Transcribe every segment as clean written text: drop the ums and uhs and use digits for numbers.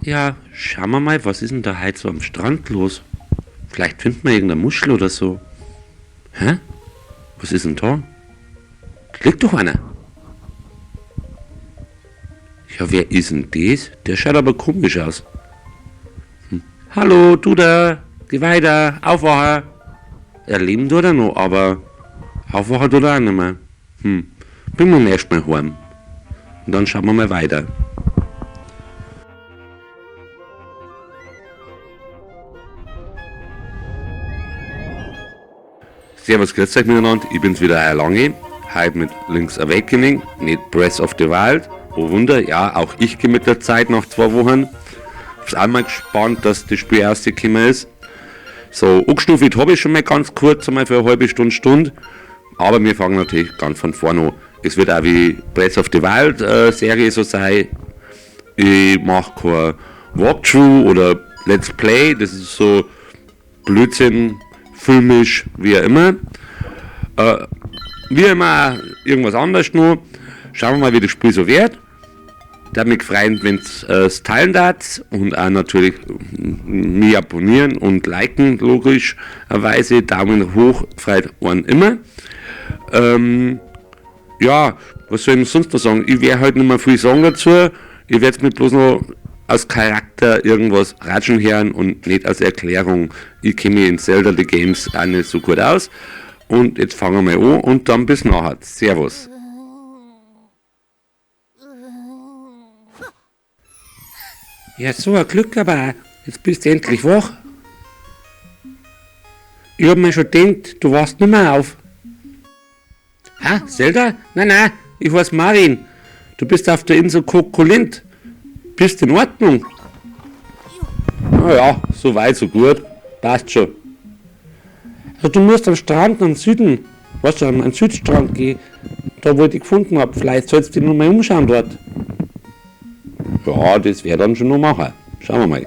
Ja, schauen wir mal, was ist denn da heute so am Strand los? Vielleicht finden wir irgendeine Muschel oder so. Hä? Was ist denn da? Da liegt doch einer. Ja, wer ist denn das? Der schaut aber komisch aus. Hm. Hallo, du da, geh weiter, aufwachen. Er leben tut er noch, aber aufwachen tut er auch nicht mehr. Hm. Bringen wir ihn erstmal heim. Und dann schauen wir mal weiter. Servus, grüß euch miteinander, ich bin's wieder, euer Lange. Heute mit Link's Awakening, nicht Breath of the Wild. Oh Wunder, ja, auch ich gehe mit der Zeit nach 2 Wochen. Hab's auch mal gespannt, dass das Spiel rausgekommen ist. So, angeschnuffelt hab ich schon mal ganz kurz, einmal für eine halbe Stunde, Stunde. Aber wir fangen natürlich ganz von vorne an. Es wird auch wie Breath of the Wild Serie so sein. Ich mach kein Walkthrough oder Let's Play, das ist so Blödsinn, filmisch, wie auch immer. Wie immer irgendwas anderes noch. Schauen wir mal, wie das Spiel so wird. Da mich freuen, wenn's es teilen darf und auch natürlich mich abonnieren und liken, logischerweise. Daumen hoch freut einen immer. Ja, was soll ich denn sonst noch sagen? Ich werde halt nicht mehr viel sagen dazu. Ich werde mir bloß noch als Charakter irgendwas ratschen hören und nicht als Erklärung. Ich kenne mich in Zelda The Games auch nicht so gut aus. Und jetzt fangen wir mal an und dann bis nachher. Servus. Ja, so ein Glück aber auch. Jetzt bist du endlich wach. Ich hab mir schon gedacht, du wachst nicht mehr auf. Ha, Zelda? Nein, nein, ich heiß Marin. Du bist auf der Insel Kokolint. Bist in Ordnung? Na ja, so weit, so gut. Passt schon. Also du musst am Strand am Süden, weißt du, am Südstrand gehen, da wo ich dich gefunden hab. Vielleicht sollst du dich noch mal umschauen dort. Ja, das wär dann schon noch machen. Schauen wir mal.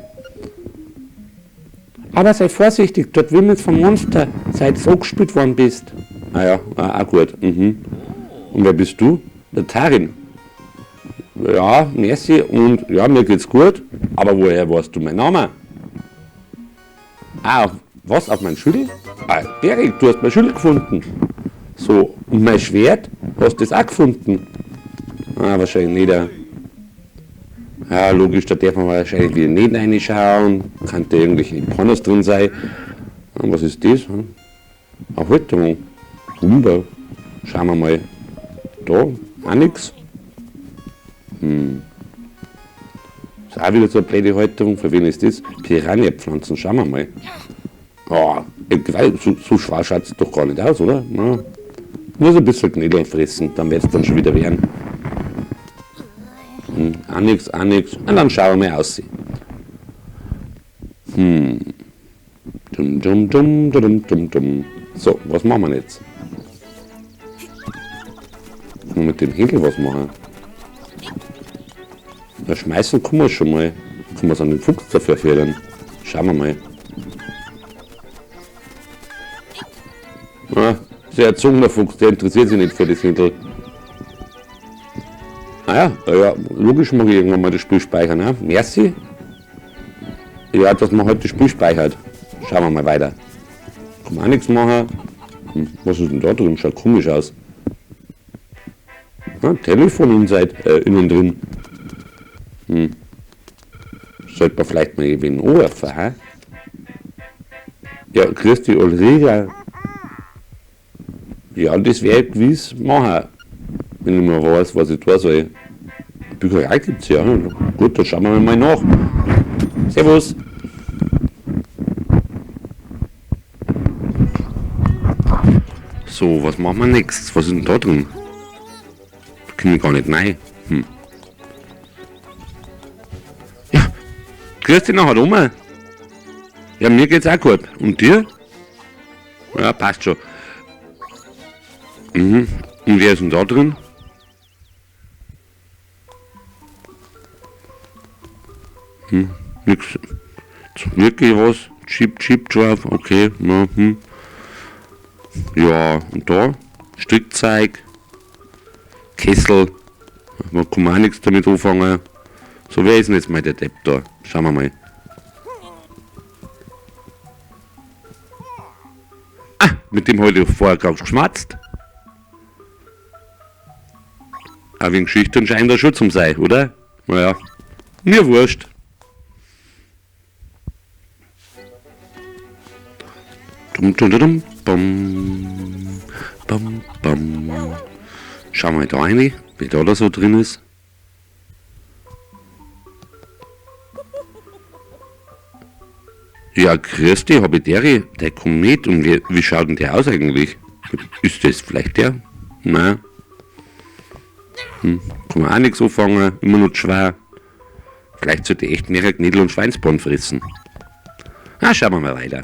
Aber sei vorsichtig, dort wimmelt's vom Monster, seit du angespielt worden bist. Ah ja, auch gut. Mhm. Und wer bist du? Der Tarin. Ja, merci und ja, mir geht's gut. Aber woher weißt du meinen Namen? Ah, auf, was? Auf mein Schild? Ah, Erik, du hast mein Schild gefunden. So, und mein Schwert? Hast du das auch gefunden? Ah, wahrscheinlich nicht. Ja, logisch, da darf man wahrscheinlich wieder nicht reinschauen. Kann da irgendwelche Pornos drin sein. Ah, was ist das? Hm? Eine Halterung. Wunder. Schauen wir mal. Da, auch nix. Hm. Ist auch wieder so eine blöde Halterung. Für wen ist das? Piranha-Pflanzen, schauen wir mal. Oh, ich weiß, so schwer schaut's doch gar nicht aus, oder? Na, muss ein bisschen Knödel fressen, dann wird's dann schon wieder werden. Hm, auch nix, auch nix. Und dann schauen wir mal aus. Hm. Dum, dum, dum, dum, dum, dum. So, was machen wir jetzt? Können wir mit dem Händel was machen? Na, schmeißen kann man schon mal. Kann man es an den Fuchs dafür führen? Schauen wir mal. Ah, sehr erzogener Fuchs, der interessiert sich nicht für das Händel. Ah ja, ja, logisch mag ich irgendwann mal das Spiel speichern. Ne? Merci. Ja, dass man halt das Spiel speichert. Schauen wir mal weiter. Kann man auch nichts machen. Hm, was ist denn da drin? Schaut komisch aus. Ah, Telefon innen drin. Hm. Sollte man vielleicht mal wen anrufen, hä? Ja, grüß dich, Ulrika. Ja, das wär ich gewiss machen, wenn ich mal weiß, was ich tun soll. Bücherei gibt's ja. Gut, da schauen wir mal nach. Servus. So, was machen wir nächstes? Was ist denn da drin? Da komm ich gar nicht rein. Hm. Ja, grüß dich nachher um. Ja, mir geht's auch gut. Und dir? Ja, passt schon. Mhm. Und wer ist denn da drin? Hm, nix. Wirklich was? Chip, Chip drauf, okay. Na, hm. Ja, und da? Strickzeug. Kessel. Man kann auch nichts damit anfangen. So, wer ist denn jetzt mal der Depp da? Schauen wir mal. Ah, mit dem heute vorher gerade geschmatzt. Aber wegen schüchtern scheint er schon zum sein, oder? Naja, mir wurscht. Dum, dum, dum, bum, bum, bum. Schauen wir mal da rein, wie da so drin ist. Ja, grüß dich, hab ich der, der kommt mit und wie schaut denn der aus eigentlich? Ist das vielleicht der? Nein. Kann man auch nichts anfangen, immer noch schwer. Vielleicht sollte ich echt mehrere Knödel und Schweinsbraten fressen. Na, schauen wir mal weiter.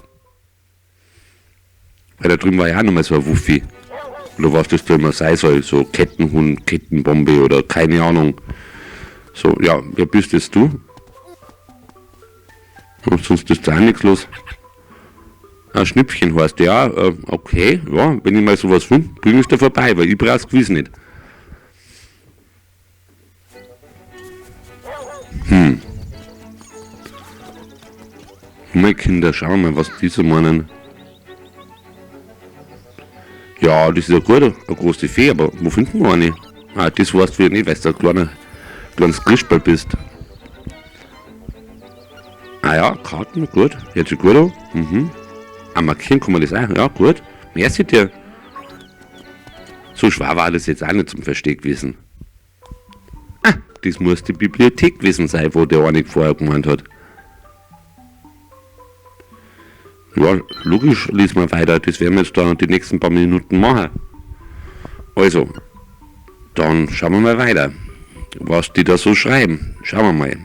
Weil da drüben war ja auch nochmal so ein Wuffi. Oder was das da immer sein soll, so Kettenhund, Kettenbombe oder keine Ahnung. So, ja, wer bist jetzt du? Oh, sonst ist da auch nichts los. Ein Schnüpfchen heißt, ja, okay, ja, wenn ich mal sowas finde, bring ich da vorbei, weil ich brauch's gewiss nicht. Meine Kinder, schauen wir mal, was die so meinen. Ja, das ist ja gut, eine große Fee, aber wo finden wir eine? Ah, das weißt du ja nicht, weil du ein kleines Christball bist. Ah ja, Karten, gut. Hört sich gut an. Ah, markieren kann man das auch. Ja, gut. Merci dir. So schwer war das jetzt auch nicht zum Verstehen gewesen. Ah, das muss die Bibliothek gewesen sein, wo der eine vorher gemeint hat. Ja, logisch, lesen wir weiter. Das werden wir jetzt da die nächsten paar Minuten machen. Also, dann schauen wir mal weiter, was die da so schreiben. Schauen wir mal.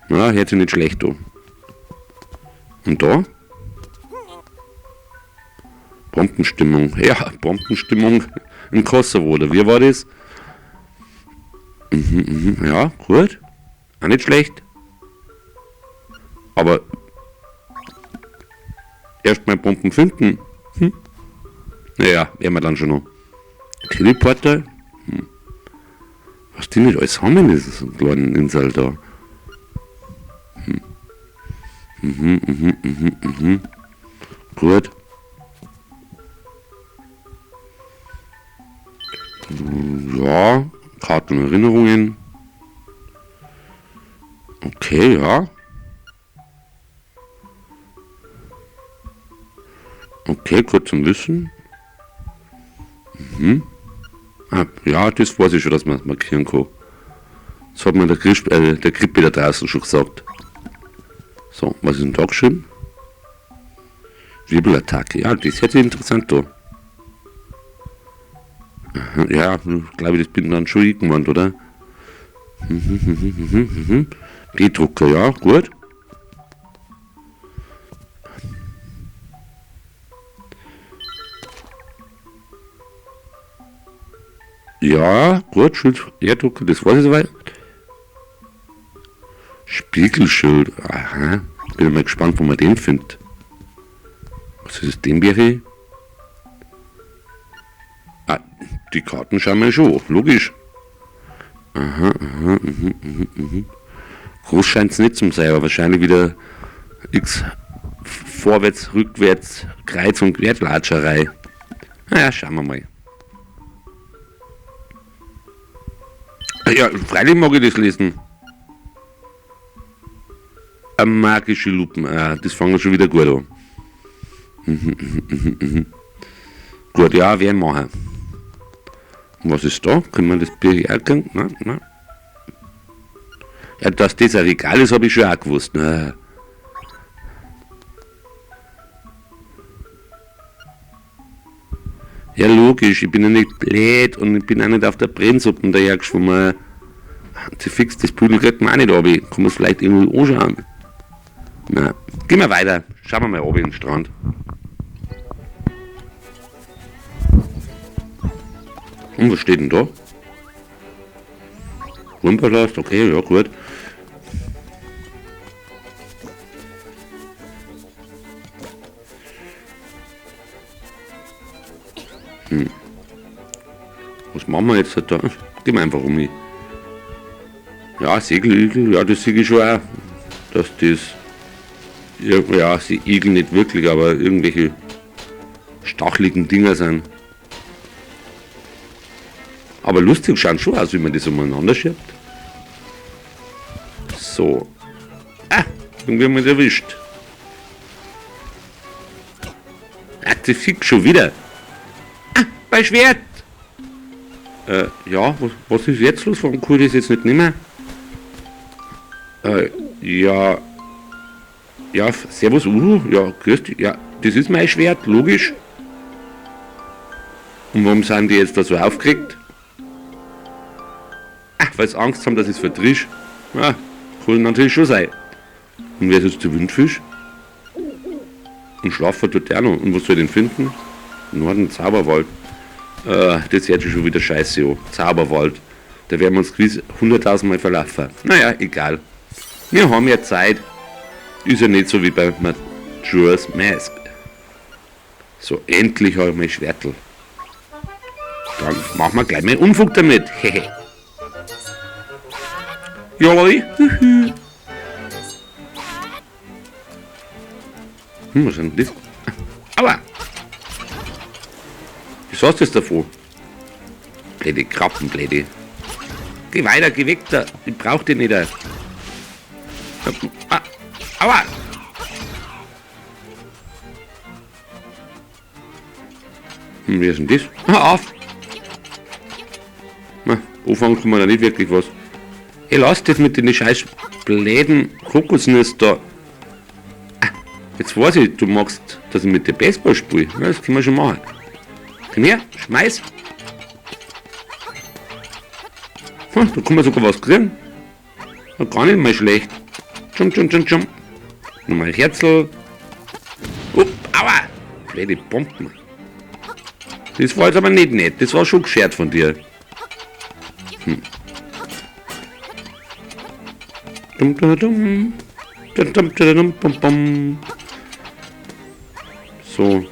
Na, hört sich nicht schlecht an. Und da? Bombenstimmung. Ja, Bombenstimmung in Kosovo, oder wie war das? Ja, gut. Auch nicht schlecht. Aber erstmal Bomben finden. Naja, werden wir dann schon noch. Teleporter? Was die nicht alles haben in dieser kleinen Insel da? Gut. Ja, Karten und Erinnerungen. Okay, ja. Okay, gut zum Wissen. Ah, ja, das weiß ich schon, dass man es markieren kann. Das hat mir der Krippe da draußen schon gesagt. So, was ist denn da geschrieben? Wirbelattacke. Ja, das hört sich interessant an. Aha, ja, glaube ich, das bin dann schon ich gemeint, oder? D-Drucker, ja, gut. Ja, gut, Schild, Erdrucker, das weiß ich soweit. Spiegelschild, aha. Bin mal gespannt, wo man den findet. Was ist das denn, Bäri? Ah, die Karten schauen wir schon, logisch. Aha, aha, Groß scheint's nicht zum sein, aber wahrscheinlich wieder X vorwärts, rückwärts, Kreuz- und Querlatscherei. Naja, schauen wir mal. Ja, freilich mag ich das lesen. Eine magische Lupen, ah, das fangen wir schon wieder gut an. Gut, ja, werden wir machen. Und was ist da? Können wir das Bier hier auch kriegen? Nein, nein. Ja, dass das ein Regal ist, hab ich schon auch gewusst. Na. Ja, logisch, ich bin ja nicht blöd und ich bin auch nicht auf der Brennsuppe dahergeschwommen. Fix, das Pudel kriegt man auch nicht runter. Kann man es vielleicht irgendwie anschauen? Na, gehen wir weiter. Schauen wir mal runter in den Strand. Und was steht denn da? Rumpelast, okay, ja gut. Was machen wir jetzt da? Gehen wir einfach um. Ja, Segeligel, ja, das sehe ich schon auch. Dass das, ja, sie Igel nicht wirklich, aber irgendwelche stacheligen Dinger sind. Aber lustig schauen schon aus, wie man das umeinander schiebt. So. Ah, irgendwie haben wir erwischt. Ah, die Fick schon wieder. Ah, mein Schwert! Ja, was ist jetzt los? Warum kann ich das jetzt nicht nehmen? Ja. Ja, servus Uhu. Ja, grüß dich. Ja, das ist mein Schwert, logisch. Und warum sind die jetzt da so aufgeregt? Ach, weil sie Angst haben, dass ich es vertrisch. Ja, kann natürlich schon sein. Und wer ist jetzt der Windfisch? Und schlafen tut der auch noch. Und was soll ich denn finden? Norden Zauberwald. Das hört sich schon wieder scheiße an. Zauberwald. Da werden wir uns gewiss 100.000 Mal verlaufen. Naja, egal. Wir haben ja Zeit. Ist ja nicht so wie bei Majora's Mask. So, endlich habe ich mein Schwertl. Dann machen wir gleich mal Unfug damit. Hehe. Jolli. Was ist denn das? Aua! Was hast du jetzt davon? Blöde Krabben, blöde. Geh weiter, geh weg da. Ich brauch dich nicht. Ah, aua! Wer ist denn das? Hör auf! Na, anfangen kann man da nicht wirklich was. Ey, lass das mit den scheiß bläden Kokosnüssen da. Ah, jetzt weiß ich, du magst, dass ich mit dir Baseball spiele. Ja, das können wir schon machen. Komm her, schmeiß. Da kann man sogar was kriegen. Ja, gar nicht mal schlecht. Tschum, tschum, tschum, tschum. Nochmal Herzl. Upp, aua! Blöde Bomben. Das war jetzt aber nicht nett. Das war schon geschert von dir. Dum, dum, dum. Dum, dum, dum, dum, bum, bum. So.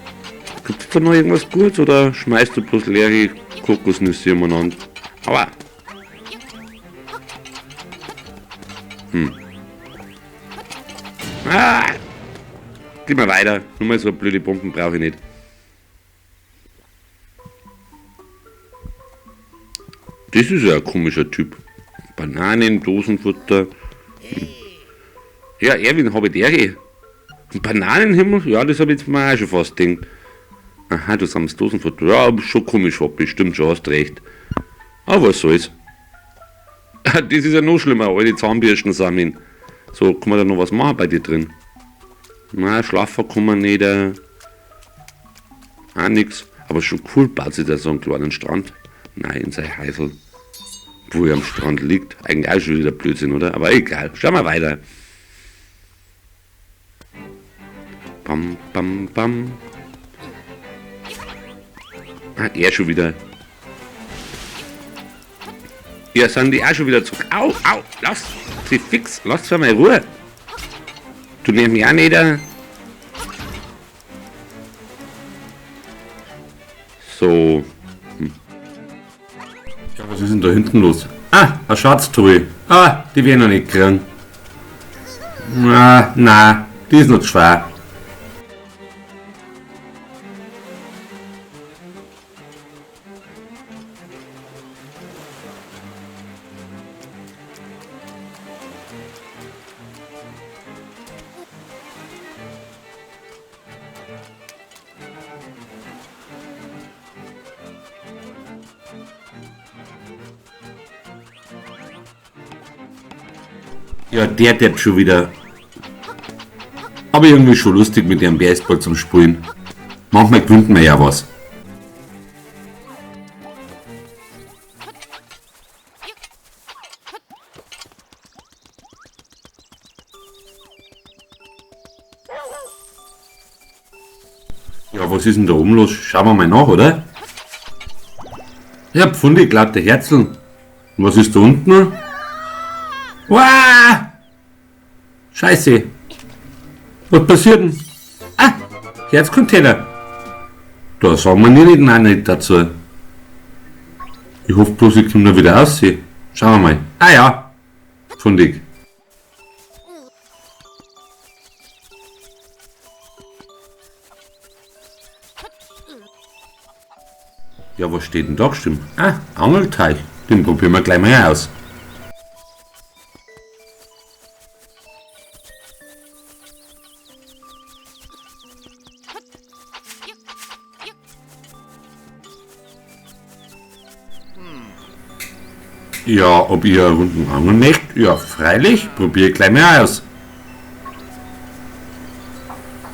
Gibt's da noch irgendwas Gutes oder schmeißt du bloß leere Kokosnüsse umeinander? Aua! Ah! Geh mal weiter. Nur mal so blöde Bomben brauche ich nicht. Das ist ja ein komischer Typ. Bananen, Dosenfutter. Ja, Erwin, hab ich die. Ein Bananenhimmel? Ja, das hab ich jetzt mal auch schon fast gedacht. Aha, du sammelst Dosenfutter. Ja, schon komisch, hab ich. Stimmt schon, hast recht. Aber was soll's. Das ist ja noch schlimmer, alte Zahnbürsten sammeln. So, kann man da noch was machen bei dir drin? Na, schlafen kann man nicht. Auch nix. Aber schon cool, baut sich da so einen kleinen Strand. Nein, in sein Häusl. Wo er am Strand liegt. Eigentlich auch schon wieder Blödsinn, oder? Aber egal. Schauen wir weiter. Bam, bam, bam. Ah, er schon wieder. Ja, sind die auch schon wieder zurück. Au, au, lass sie fix, lass sie mal Ruhe. Du nimmst mich auch nicht. So. Ja, was ist denn da hinten los? Ah, eine Schatztruhe. Ah, die werden noch nicht kriegen. Ah, nein, die ist noch zu schwer. Ja, der Depp schon wieder. Aber irgendwie schon lustig mit dem Baseball zum Spielen. Manchmal gewinnt man ja was. Ja, was ist denn da oben los? Schauen wir mal nach, oder? Ich hab gefunden, glatte Herzeln. Und was ist da unten? Uah! Scheiße! Was passiert denn? Ah! Herzcontainer! Da sagen wir nicht nein, nicht dazu. Ich hoffe bloß, ich komme da wieder raus. Schauen wir mal. Ah ja! Fand ich. Ja, was steht denn da geschrieben? Ah, Angelteich. Den probieren wir gleich mal aus. Ja, ob ihr Runden angeln möchtet? Ja, freilich, probier gleich mal aus.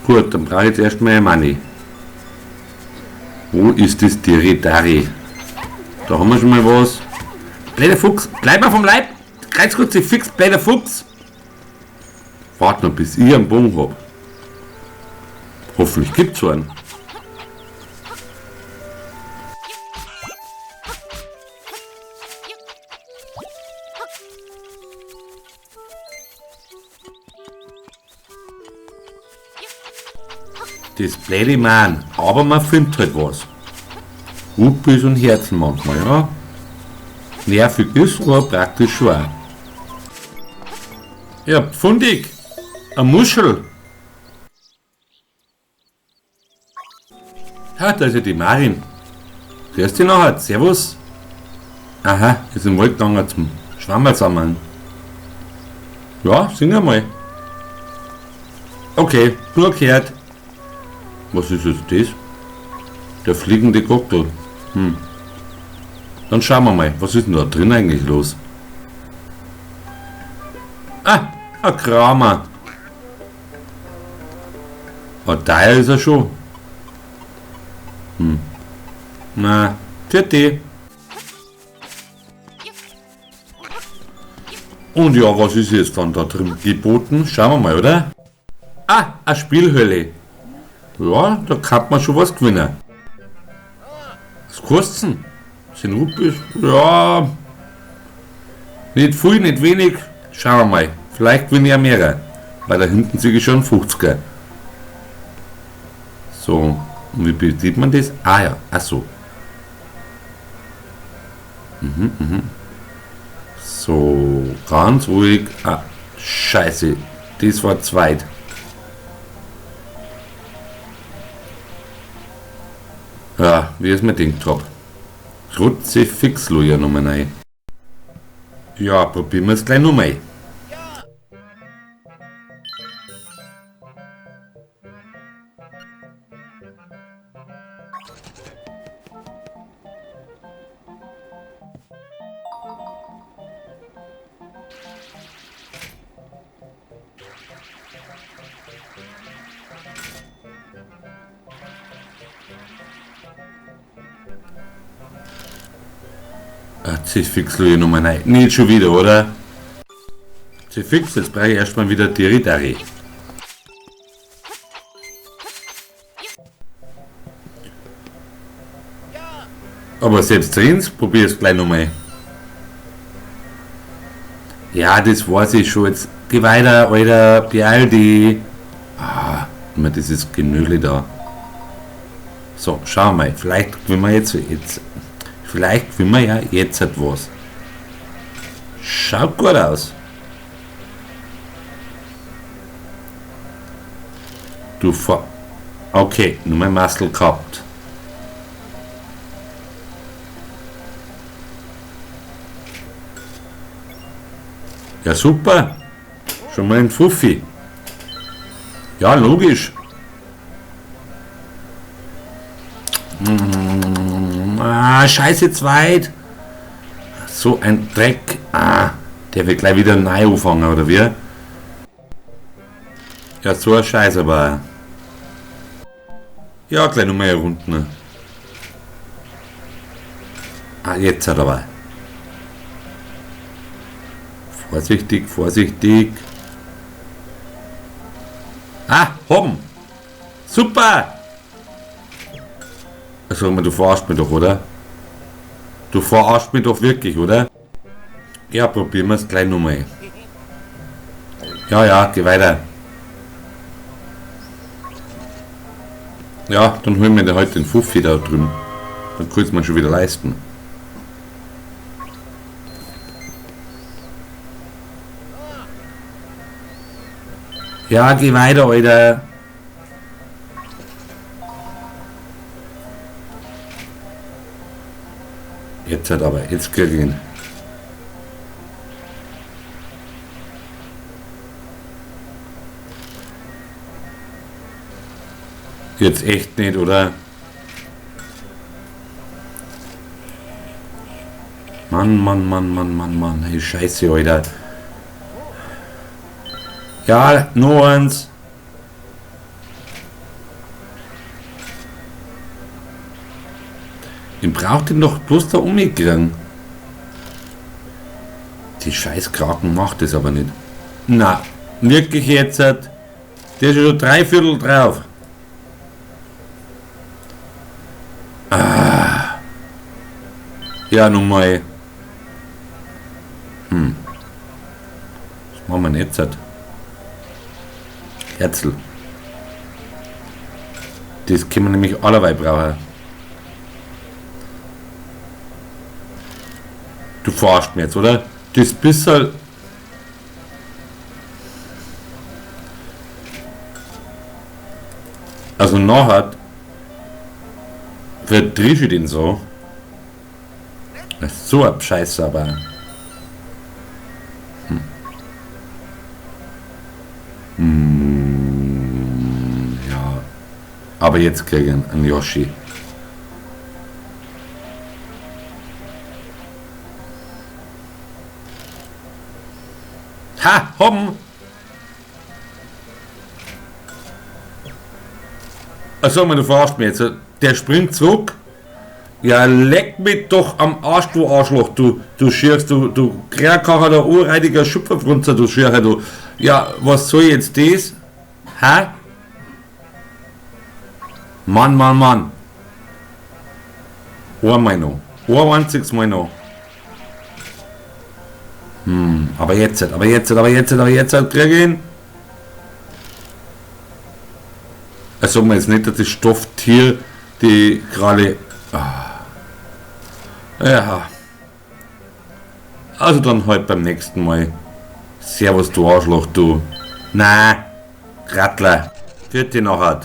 Gut, dann brauche ich jetzt erstmal Money. Wo ist das Diridari? Da haben wir schon mal was. Blöder Fuchs, bleib mal vom Leib! Kreuzkurze, fix, blöder Fuchs! Wart noch, bis ich einen Bogen hab. Hoffentlich gibt's einen. Das blöde Mann, aber man findet halt was. Ruppis und Herzen manchmal, ja. Nervig ist, aber praktisch schon auch. Ja, pfundig! Eine Muschel! Ha, da ist ja die Marin. Grüß dich nachher, servus! Aha, ist im Wald gegangen zum Schwammerl sammeln. Ja, sing einmal. Okay, nur gehört. Was ist jetzt das? Der fliegende Cocktail. Dann schauen wir mal, was ist denn da drin eigentlich los? Ah, ein Kramer. Ah, teuer ist er schon. Na, vierte. Und ja, was ist jetzt dann da drin geboten? Schauen wir mal, oder? Ah, eine Spielhölle. Ja, da kann man schon was gewinnen. Was kostet's denn? 10 Rupies? Ja. Nicht viel, nicht wenig. Schauen wir mal. Vielleicht gewinne ich ja mehrere. Weil da hinten sehe ich schon 50er. So. Und wie bedient man das? Ah ja, ach so. So, ganz ruhig. Ah, scheiße. Das war zweit. Ja, wie ist mein Ding drauf? Rutze fix, Luja, nochmal rein. Ja, probieren wir's gleich nochmal. Fix Luja nochmal rein. Nicht schon wieder, oder? Fix, jetzt brauche ich erstmal wieder Diridari. Aber selbst drin, probier es gleich nochmal. Ja, das weiß ich schon. Jetzt geh weiter, Alter, beeil dich. Ah, immer dieses Genöle da. So, schauen wir mal. Vielleicht gewinnen wir jetzt. Vielleicht gewinnen wir ja jetzt etwas. Schaut gut aus. Du Fa-, okay, nur mein Muscle gehabt. Ja, super. Schon mal ein Fuffi. Ja, logisch. Ah, scheiße, zweit. So ein Dreck. Ah, der wird gleich wieder neu anfangen, oder wie? Ja, so ein Scheiß aber. Ja, gleich nochmal hier unten. Ah, jetzt hat er aber. Vorsichtig, vorsichtig. Ah, hoppen. Super! Sag mal, du verarschst mich doch, oder? Du verarschst mich doch wirklich, oder? Ja, probieren wir's gleich nochmal. Ja, ja, geh weiter. Ja, dann holen wir dir halt den Fuffi da drüben. Dann kann's mir schon wieder leisten. Ja, geh weiter, Alter. Jetzt halt aber, jetzt krieg ich ihn. Jetzt echt nicht, oder? Mann, Mann, Mann, Mann, Mann, Mann. Hey, Scheiße, Alter. Ja, nur eins. Ich brauch den doch bloß da umkriegen. Die scheiß Kraken macht das aber nicht. Na, wirklich jetzt? Der ist ja schon 3/4 drauf. Ah. Ja, nun mal. Was machen wir denn jetzt? Herzl. Das können wir nämlich allerweil brauchen. Du verarscht mich jetzt, oder? Das bisschen... Also nachher verdrisch ich den so. Das ist so ein Scheiß, aber... Ja. Aber jetzt krieg ich einen Yoshi. Ha! Hoppen! Also sag mal, du verarschst mich jetzt. Der springt zurück. Ja, leck mich doch am Arsch, du Arschloch, du Schirchst, du Kräherkacher, der urreidiger Schupferfrunzer, du Schircher, du. Ja, was soll jetzt das? Hä? Mann, Mann, Mann. Einmal noch. Ein einziges Mal noch. Aber jetzt, aber jetzt, aber jetzt, aber jetzt, krieg ich ihn. Also sag mal jetzt nicht, dass das Stofftier die Kralle. Ah. Ja. Also dann halt beim nächsten Mal. Servus, du Arschloch, du. Na, Rattler. Vierte nachher.